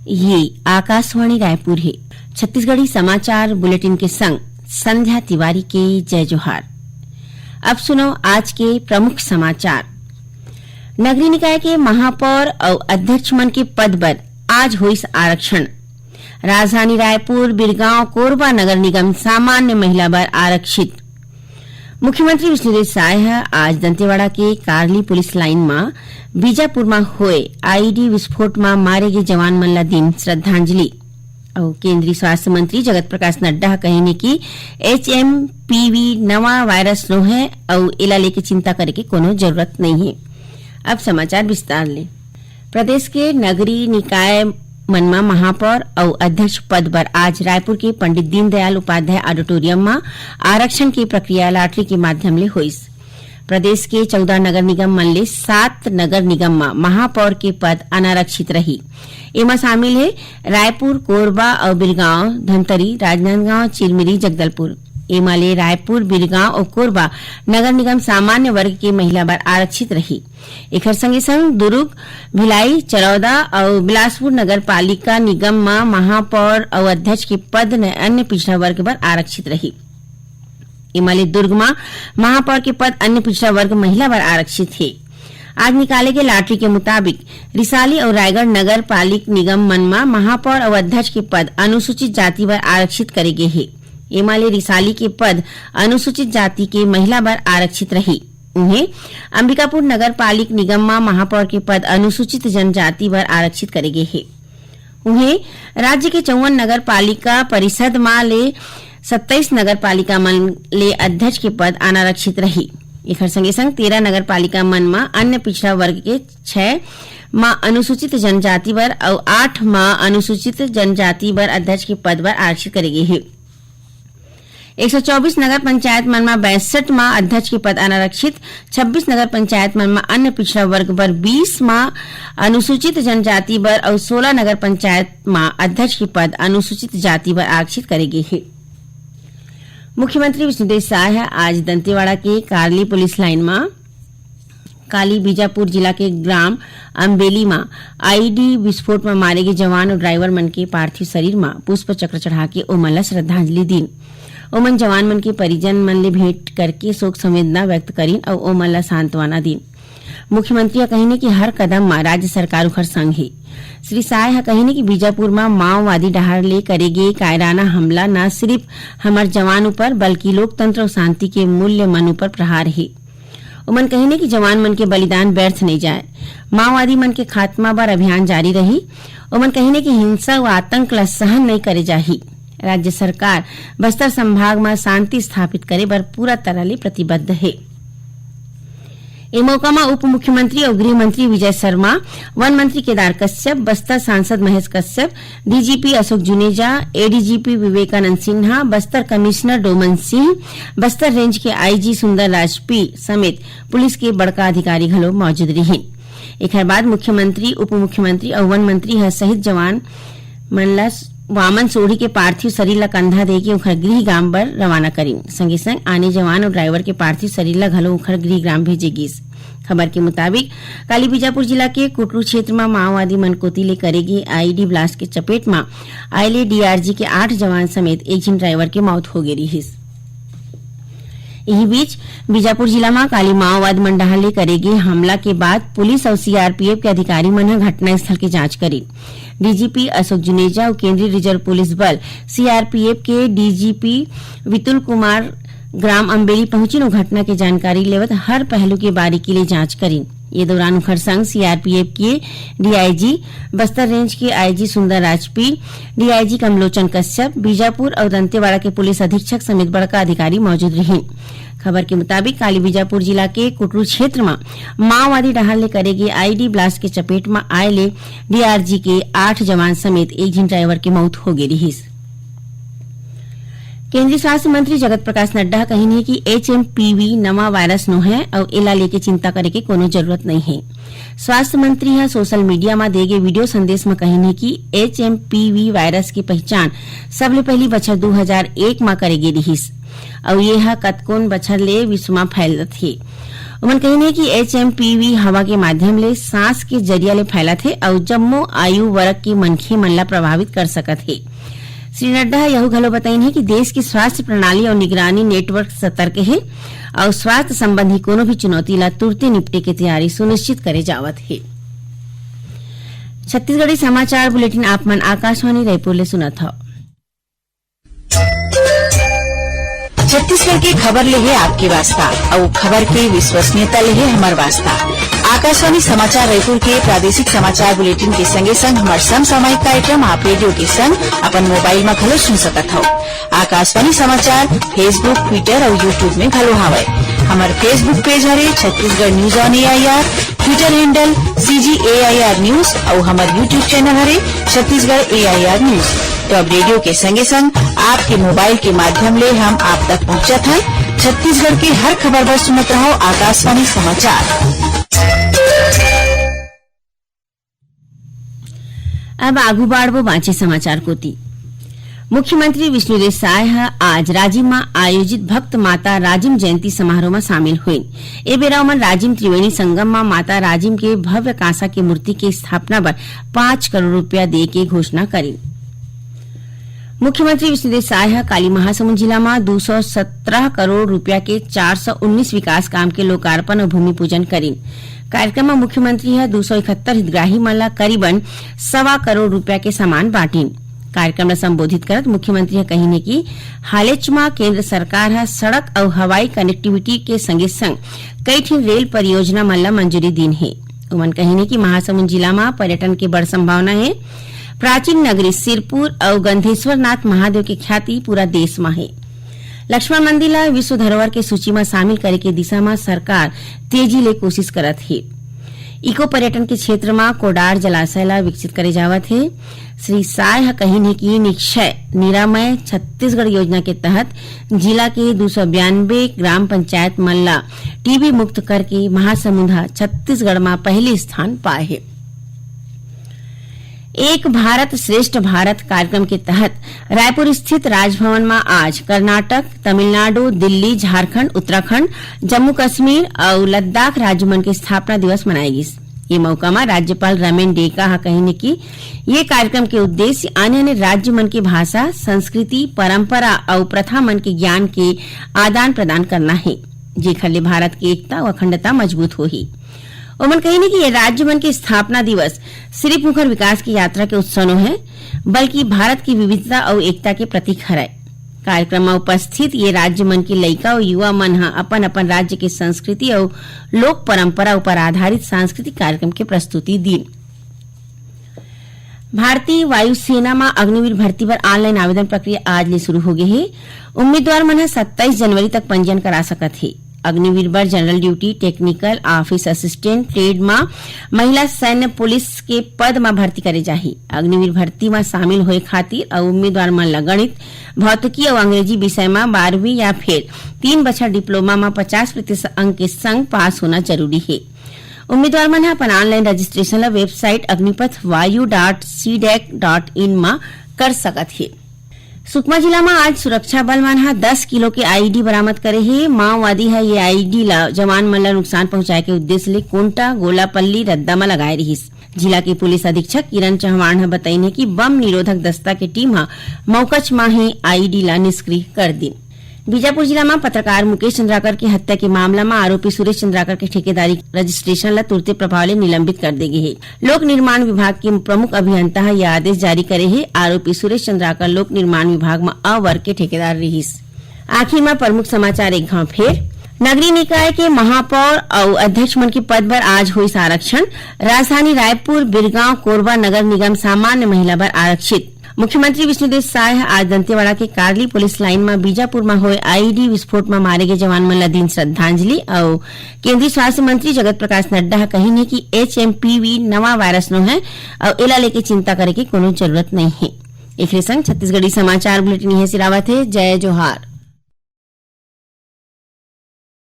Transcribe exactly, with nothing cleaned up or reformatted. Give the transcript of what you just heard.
ये आकाशवाणी रायपुर हे। छत्तीसगढ़ी समाचार बुलेटिन के संग संध्या तिवारी के जय जोहार। अब सुनो आज के प्रमुख समाचार। नगरीय निकाय के महापौर अउ अध्यक्ष मन के पद बर आज होइस आरक्षण। राजधानी रायपुर, बिरगांव, कोरबा नगर निगम सामान्य महिला बर आरक्षित। मुख्यमंत्री विष्णुदेव साय ह आज दंतेवाड़ा के कारली पुलिस लाइन म बीजापुर म होए आईईडी विस्फोट म मारे गे जवान मन ला दीन श्रद्धांजलि। अउ केंद्रीय स्वास्थ्य मंत्री जगत प्रकाश नड्डा ह कहिन हे कि एचएमपीवी नवा वायरस नोहे अउ एला लेके चिंता करे के कोनो जरूरत नइ हे। अब समाचार विस्तार ले। प्रदेश के नगरीय निकाय मन म महापौर अउ अध्यक्ष पद बर आज रायपुर के पंडित दीनदयाल उपाध्याय ऑडिटोरियम म आरक्षण के प्रक्रिया लॉटरी के माध्यम ले होइस। प्रदेश के चौदह नगर निगम मन ले सात नगर निगम म महापौर के पद अनारक्षित रही। एमा शामिल हे रायपुर, कोरबा अउ बिरगांव, धमतरी, राजनांदगांव, चिरमिरी, जगदलपुर। एमा ले रायपुर, बिरगांव अउ कोरबा नगर निगम सामान्य वर्ग के महिला बर आरक्षित रही। एखर संगे संग दुर्ग, भिलाई, चरौदा अउ बिलासपुर नगर पालिका निगम म महापौर अउ अध्यक्ष के पद न अन्य पिछड़ा वर्ग बर आरक्षित रही। एमा ले दुर्ग म महापौर के पद अन्य पिछड़ा वर्ग महिला बर आरक्षित हे। आज निकाले गे लॉटरी के मुताबिक रिसाली अउ रायगढ़ नगर पालिक निगम मन म महापौर अउ अध्यक्ष के पद अनुसूचित जाति बर आरक्षित करे गे हे। एमा ले रिसाली के पद अनुसूचित जाति के महिला बर आरक्षित रही। उहें, अंबिकापुर नगर पालिक निगम म महापौर के पद अनुसूचित जनजाति बर आरक्षित करे गे हे। उहें, राज्य के चौवन नगर पालिका परिषद म ले सत्ताईस नगर पालिका मन ले अध्यक्ष के पद अनारक्षित रही। एखर संगे संग तेरह नगर पालिका मन म अन्य पिछड़ा वर्ग के, छह म अनुसूचित जनजाति बर अउ आठ म अनुसूचित जनजाति बर अध्यक्ष के पद बर आरक्षित करे गे हे। एक सौ चौबीस नगर पंचायत मन म बासठ म अध्यक्ष के पद अनारक्षित, छब्बीस नगर पंचायत मन म अन्य पिछड़ा वर्ग बर, बीस म अनुसूचित जनजाति बर अउ सोलह नगर पंचायत म अध्यक्ष के पद अनुसूचित जाति बर आरक्षित करे गे हे। मुख्यमंत्री विष्णुदेव साय ह आज दंतेवाड़ा के कारली पुलिस लाइन म काली बीजापुर जिला के ग्राम अम्बेली म आईईडी विस्फोट म मारे गे जवान अउ ड्राइवर मन के पार्थिव शरीर म पुष्प चक्र चढ़ा के ओमन ल श्रद्धांजलि दीन। ओमन जवान मन के परिजन मन ले भेंट करके शोक संवेदना व्यक्त करीन अउ ओमन ल सांत्वना दीन। मुख्यमंत्री ह कहिन हे कि हर कदम म राज्य सरकार उखर संग हे। श्री साय ह कहिन हे कि बीजापुर म माओवादी डहार ले करे गे कायराना हमला न सिरिफ हमर जवान ऊपर, बल्कि लोकतंत्र अउ शांति के मूल्य मन ऊपर प्रहार हे। ओमन कहिन हे कि जवान मन के बलिदान व्यर्थ नइ जाय। माओवादी मन के खात्मा बर अभियान जारी रही। ओमन कहिन हे कि हिंसा अउ आतंक ला सहन नइ करे जाही। राज्य सरकार बस्तर संभाग म शांति स्थापित करे बर पूरा तरह ले प्रतिबद्ध हे। ए मौका म उप मुख्यमंत्री अउ गृह मंत्री विजय शर्मा, वन मंत्री केदार कश्यप, बस्तर सांसद Mahesh Kashyap, DGP Ashok Juneja, ADGP Vivekanand Sinha, Bastar commissioner Doman Singh, Bastar range के आईजी सुंदर राज पी समेत पुलिस के बड़का अधिकारी घलो मौजूद रिहिन। एखर बाद मुख्यमंत्री, उप मुख्यमंत्री अउ वन मंत्री ह शहीद जवान मन ल वामन सोढ़ी के पार्थिव शरीर ल कंधा देके उखर गृह ग्राम बर रवाना करिन। संगे संग आने जवान अउ ड्राइवर के पार्थिव शरीर ल घलो उखर गृह ग्राम भेजे गिस। खबर के मुताबिक, काली बीजापुर जिला के कुटरू क्षेत्र म माओवादी मन कोति ले करे गे आईईडी ब्लास्ट के चपेट म आए ले डीआरजी के आठ जवान समेत एक झिन ड्राइवर के मौत हो गे रिहिस। इही बीच, बीजापुर जिला म काली माओवाद मन डहार ले करे गे हमला के बाद पुलिस अउ सीआरपीएफ के अधिकारी मन ह घटनास्थल के जांच करिन। डीजीपी अशोक जुनेजा अउ केंद्रीय रिजर्व पुलिस बल, सीआरपीएफ के डीजीपी वितुल कुमार ग्राम अम्बेली पहुंचिन अउ घटना के जानकारी लेवत हर पहलू के बारीकी ले जांच करिन। ये दौरान उखर संग सीआरपीएफ के डीआईजी, बस्तर रेंज के आईजी सुंदर राजपी, डीआईजी कमलोचन कश्यप, बीजापुर अउ दंतेवाड़ा के पुलिस अधीक्षक समेत बड़का अधिकारी मौजूद रिहिन। खबर के मुताबिक, काली बीजापुर जिला के कुटरू क्षेत्र म माओवादी डहार ले करे गे आईडी ब्लास्ट के चपेट म आए ले डीआरजी के आठ जवान समेत एक झिन ड्राइवर के मौत हो गे रिहिस। केंद्रीय स्वास्थ्य मंत्री जगत प्रकाश नड्डा ह कहिन हे कि एचएमपीवी नवा वायरस नोहे अउ एला लेके चिंता करे के कोनो जरूरत नइ हे। स्वास्थ्य मंत्री ह सोशल मीडिया म दे गे वीडियो संदेश म कहिन हे कि एचएमपीवी वायरस के पहिचान सबले पहिली बछर दू हजार एक म करे गे रिहिस। अउ ये ह कतकोन बछर ले विश्व म फैलत हे। ओमन कहिन हे कि एच एम पी वी हवा के माध्यम ले सांस के जरिया ले फैलत हे अउ जम्मो आयु वर्ग के मनखे मन ला प्रभावित कर सकत हे। श्री नड्डा ह यहू घलो बताइन हे कि देश के स्वास्थ्य प्रणाली अउ निगरानी नेटवर्क सतर्क हे अउ स्वास्थ्य संबंधी कोनो भी चुनौती ला तुरते निपटे के तैयारी सुनिश्चित करे जावत हे। छत्तीसगढ़ी समाचार बुलेटिन आप मन आकाशवाणी रायपुर ले सुनत हव। छत्तीसगढ़ के खबर ले हे आपके वास्ता, अउ खबर के विश्वसनीयता ले हे हमर वास्ता। आकाशवाणी समाचार रायपुर के प्रादेशिक समाचार बुलेटिन के संगे संग हमर समसामयिक कार्यक्रम आप रेडियो के संग अपन मोबाइल म घलो सुन सकत हव। आकाशवाणी समाचार Facebook, Twitter अउ YouTube में घलो हावय। हमर Facebook पेज हरे Chhattisgarh news on A I R, Twitter handle C G A I R news अउ हमर YouTube चैनल हरे छत्तीसगढ़ ए आई आर न्यूज। तो अब रेडियो के संगे संग आपके मोबाइल के माध्यम ले हम आप तक पहुंचत हन। छत्तीसगढ़ के हर खबर बर सुनत रहो आकाशवाणी समाचार। अब आगू बाढ़बो बांचे समाचार कोती। मुख्यमंत्री विष्णुदेव साय ह आज राजिम म आयोजित भक्त माता राजिम जयंती समारोह म शामिल होइन। ए बेरा ओमन राजिम त्रिवेणी संगम म माता राजिम के भव्य कांसा के मूर्ति के स्थापना बर पाँच करोड़ रुपया दे के घोषणा करिन। मुख्यमंत्री विष्णुदेव साय ह काली महासमुंद जिला म दू सौ सत्रह करोड़ रुपया के चार सौ उन्नीस विकास काम के लोकार्पण अउ भूमि पूजन करिन। कार्यक्रम म मुख्यमंत्री ह दू सौ इकहत्तर हितग्राही मन ला करीबन सवा करोड़ रुपया के सामान बांटिन। कार्यक्रम ला संबोधित करत मुख्यमंत्री ह कहिन हे कि हालेच म केंद्र सरकार ह सड़क अउ हवाई कनेक्टिविटी के संगे संग कई ठिन रेल परियोजना मन ला मंजूरी दीन हे। उमन कहिन हे कि महासमुंद जिला म पर्यटन के बड़ संभावना हे। प्राचीन नगरी सिरपुर अउ गंधेश्वरनाथ महादेव के ख्याति पूरा देश म हे। लक्ष्मण मंदिर ला विश्व धरोहर के सूची म शामिल करे के दिशा म सरकार तेजी ले कोशिश करत हे। इको पर्यटन के क्षेत्र म कोडार जलाशय ला विकसित करे जावत हे। श्री साय ह कहिन हे कि निक्षय निरामय छत्तीसगढ़ योजना के तहत जिला के दू सौ बयानबे ग्राम पंचायत मन ला टीबी मुक्त करके महासमुंद ह छत्तीसगढ़ म पहली स्थान पाए हे। एक भारत श्रेष्ठ भारत कार्यक्रम के तहत रायपुर स्थित राजभवन म आज कर्नाटक, तमिलनाडु, दिल्ली, झारखंड, उत्तराखंड, जम्मू कश्मीर अउ लद्दाख राज्य मन के स्थापना दिवस मनाए गिस। ये मौका म राज्यपाल रमेन डेका ह कहिन कि ये कार्यक्रम के उद्देश्य आने-आने राज्य मन के भाषा, संस्कृति, परंपरा अउ प्रथा मन के ज्ञान के आदान-प्रदान करना हे, जेखर ले भारत के एकता अउ अखंडता मजबूत होही। ओमन कहिन कि ये राज्य मन के स्थापना दिवस सिरिफ उंखर विकास के यात्रा के उत्सव नोहे, बल्कि भारत की विविधता अउ एकता के प्रतीक हरय। कार्यक्रम म उपस्थित ये राज्य मन के लइका अउ युवा मन ह अपन-अपन राज्य के संस्कृति अउ लोक परंपरा उपर आधारित सांस्कृतिक कार्यक्रम के प्रस्तुति दीन। भारतीय वायुसेना म अग्निवीर भर्ती बर ऑनलाइन आवेदन प्रक्रिया आज ले शुरू हो गे हे। उम्मीदवार मन ह सत्ताईस जनवरी तक पंजीयन करा सकत हे। अग्निवीर बर general duty, technical, office assistant, trade म महिला सैन्य पुलिस के पद म भर्ती करे जाही। अग्निवीर भर्ती म शामिल होए खातिर अउ उम्मीदवार मन ल गणित, भौतिकी अउ अंग्रेजी विषय म बारहवीं या फिर तीन बछर डिप्लोमा म पचास प्रतिशत अंक के संग पास होना जरूरी हे। उम्मीदवार मन ह अपन ऑनलाइन रजिस्ट्रेशन ल वेबसाइट अग्निपथ वायु डॉट सीडैक डॉट इन म कर सकत हे। सुकमा जिला म आज सुरक्षा बल मन ह दस किलो के आई ई डी बरामद करे हे। माओवादी ह ये आई ई डी ल जवान मन ल नुकसान पहुंचाए के उद्देश्य ले कोंटा, गोलापल्ली, रद्दा म लगाए रिहिस। जिला के पुलिस अधीक्षक किरण चौहान ह बताइन हे कि बम निरोधक दस्ता के टीम ह मौकच म ही आई ई डी ल निष्क्रिय कर दीन। बीजापुर जिला म पत्रकार मुकेश चंद्राकर के हत्या के मामला म आरोपी सुरेश चंद्राकर के ठेकेदारी रजिस्ट्रेशन ल तुरते प्रभाव ले निलंबित कर दे गे हे। लोक निर्माण विभाग के प्रमुख अभियंता ह यह आदेश जारी करे हे। आरोपी सुरेश चंद्राकर लोक निर्माण विभाग म अ वर्ग के ठेकेदार रिहिस। आखिर म प्रमुख समाचार एक घाव फेर। नगरीय निकाय के महापौर अउ अध्यक्ष मन के पद बर आज होइस आरक्षण। राजधानी रायपुर, बिरगांव, कोरबा नगर निगम सामान्य महिला बर आरक्षित। मुख्यमंत्री विष्णुदेव साय ह आज दंतेवाड़ा के कारली पुलिस लाइन म बीजापुर म होए आई ई डी विस्फोट म मारे गे जवान मन ल दीन श्रद्धांजलि अउ केंद्रीय स्वास्थ्य मंत्री जगत प्रकाश नड्डा ह कहिन हे कि एच एम पी वी नवा वायरस नो हे अउ एला लेके चिंता करे के कोनो जरूरत नइ हे। एखरे संग छत्तीसगढ़ी समाचार बुलेटिन इहें सिरावत हे। जय जोहार।